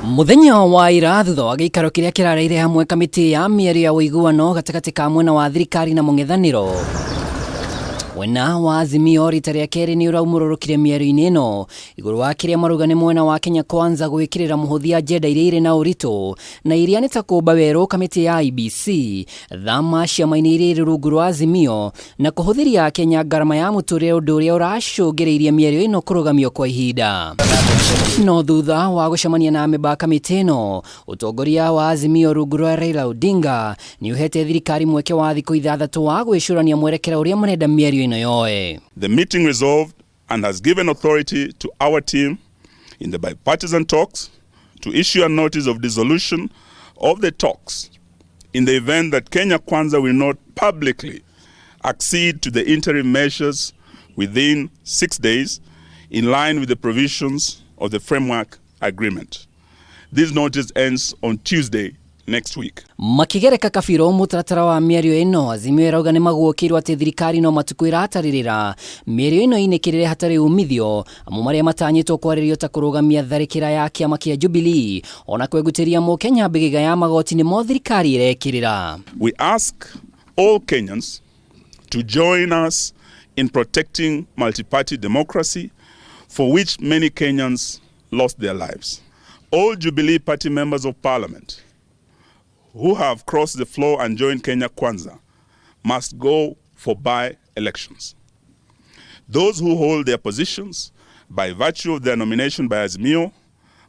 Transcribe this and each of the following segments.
Mũthenya wa ira thutha wa gĩikaro kĩrĩa kĩrareire hamwe kamĩtĩ ya mĩario ya ũiguano gatagatĩ ka mwena wa thirikari na mũng'ethanĩro mwena wa Azimio rita rĩa kerĩ nĩ ũraumũrũrũkire mĩario-inĩ ĩno igũrũ wa kĩrĩa marauga nĩ mwena wa Kenya Kwanza gwĩkĩrĩra mũhũthia agenda iria irĩ na ũritũ na iria nĩ ta kũmba werũ kamĩtĩ ya IEBC, thama ciama-inĩ iria irĩ rungu rwa Azimio na kũhũthĩria Akenya ngarama ya mũtũrĩre ũndũ ũrĩa ũracũngĩrĩirie mĩario ĩno kũrũgamio kwa ihinda. No thutha wa gũcemania na amemba a kamĩtĩ ĩno, ũtongoria wa Azimio rungu rwa Raila Odinga nĩ ũhete thirikari mweke wa thikũ 6 wa gwĩcũrania mwerekera ũrĩa marenda mĩario ĩno yoe. The meeting resolved and has given authority to our team in the bipartisan talks to issue a notice of dissolution of the talks in the event that Kenya Kwanza will not publicly accede to the interim measures within 6 days in line with the provisions of the framework agreement. This notice ends on Tuesday next week. Makigereka kabiro mũtaratara wa mĩario ĩno, Azimio ĩrauga nĩ maguũkĩirwo atĩ thirikari no matukũ ĩratarĩrĩra mĩario ĩno ĩinĩkĩrĩre hatarĩ umithio, amu marĩa matanyĩtwo kwarĩrio ta kũrũgamia tharĩkĩra ya kĩama kĩa Jubilee ona kwegutĩria mũkenya mbĩgĩga ya magoti nĩmo thirikari ĩrekĩrĩra. We ask all Kenyans to join us in protecting multi-party democracy for which many Kenyans lost their lives. All Jubilee Party members of parliament who have crossed the floor and joined Kenya Kwanza must go for by-elections. Those who hold their positions by virtue of their nomination by Azimio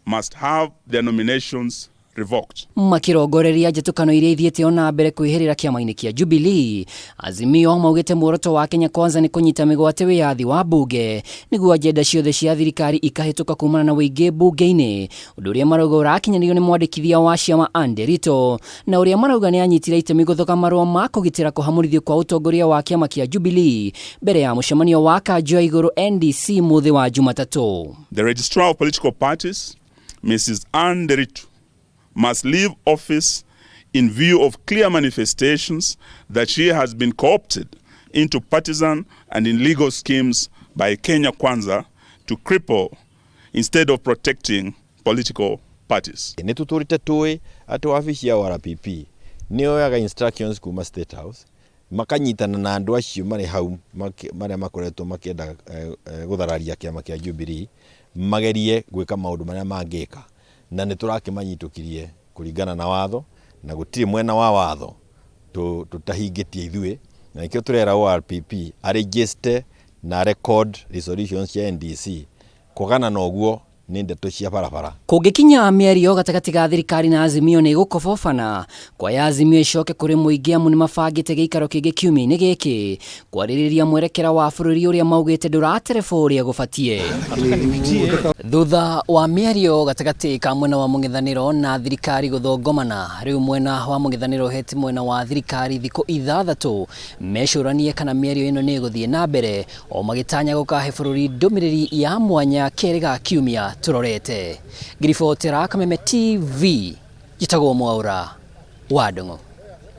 must have their nominations revoked. Makirongoreria njĩtũkano iria ithiĩte ona mbere kwĩhĩrĩra kĩama-inĩ kĩa Jubilee, Azimio maugĩte muoroto wa Kenya Kwanza nĩ kũnyita mĩgwate wĩyathi wa mbunge nĩguo agenda ciothe cia thirikari ikahĩtũka kumana na ũingĩ mbunge-inĩ, ũndũ ũrĩa marauga ũrakinyanĩrio nĩ mwandĩkithia wa ciama Anne Nderitu, na ũrĩa marauga nĩ anyitire itemi gũthoga marũa ma kũgitĩra kũhamũrithio kwa ũtongoria wa kĩama kĩa Jubilee mbere ya mũcemanio wa kanjũ ya igũrũ NDC mũthĩ wa Jumatatũ. The Registrar of Political Parties, Mrs. Anne Nderitu, must leave office in view of clear manifestations that she has been co-opted into partisan and illegal schemes by Kenya Kwanza to cripple instead of protecting political parties. Nĩ tũtũrĩte tũĩ atĩ wabici ya ORPP nĩ yoyaga instructions kuma State House makanyitana na andũ acio marĩ hau marĩa makoretwo makĩenda gũthararia kĩama kĩa Jubilee magerie gwĩka maũndũ marĩa mangĩka, na nĩ tũrakĩmanyitũkirie kũringana na watho, na gũtirĩ mwena wa watho tũtahingĩtie ithuĩ, na nĩkĩo tũrera ORPP aregister na record resolutions cia NDC kwagana na ũguo nĩ ndeto cia barabara. Kũngĩkinya mĩario gatagatĩ ga thirikari na Azimio nĩ ĩgũkobobana kwa ya Azimio ĩcoke kũrĩ mũingĩ, amu nĩ mabangĩte gĩikaro kĩngĩ kiumia-inĩ gĩkĩ kwarĩrĩria mwerekera wa bũrũri ũrĩa maugĩte ndũratereba ũrĩa gũbatiĩ. Thutha wa mĩario gatagatĩ ka mwena wa mũng'ethanĩro na thirikari gũthongomana, rĩu mwena wa mũng'ethanĩro ũhete mwena wa thirikari thikũ 6 mecũranie kana mĩario ĩno nĩ ĩgũthiĩ na mbere o magĩtanya gũkahe bũrũri ndũmĩrĩri ya mwanya kerĩ ga kiumia tũrorete. Ngiribotera Kameme TV, njĩtagwo Mwaũra wa Ndung'u.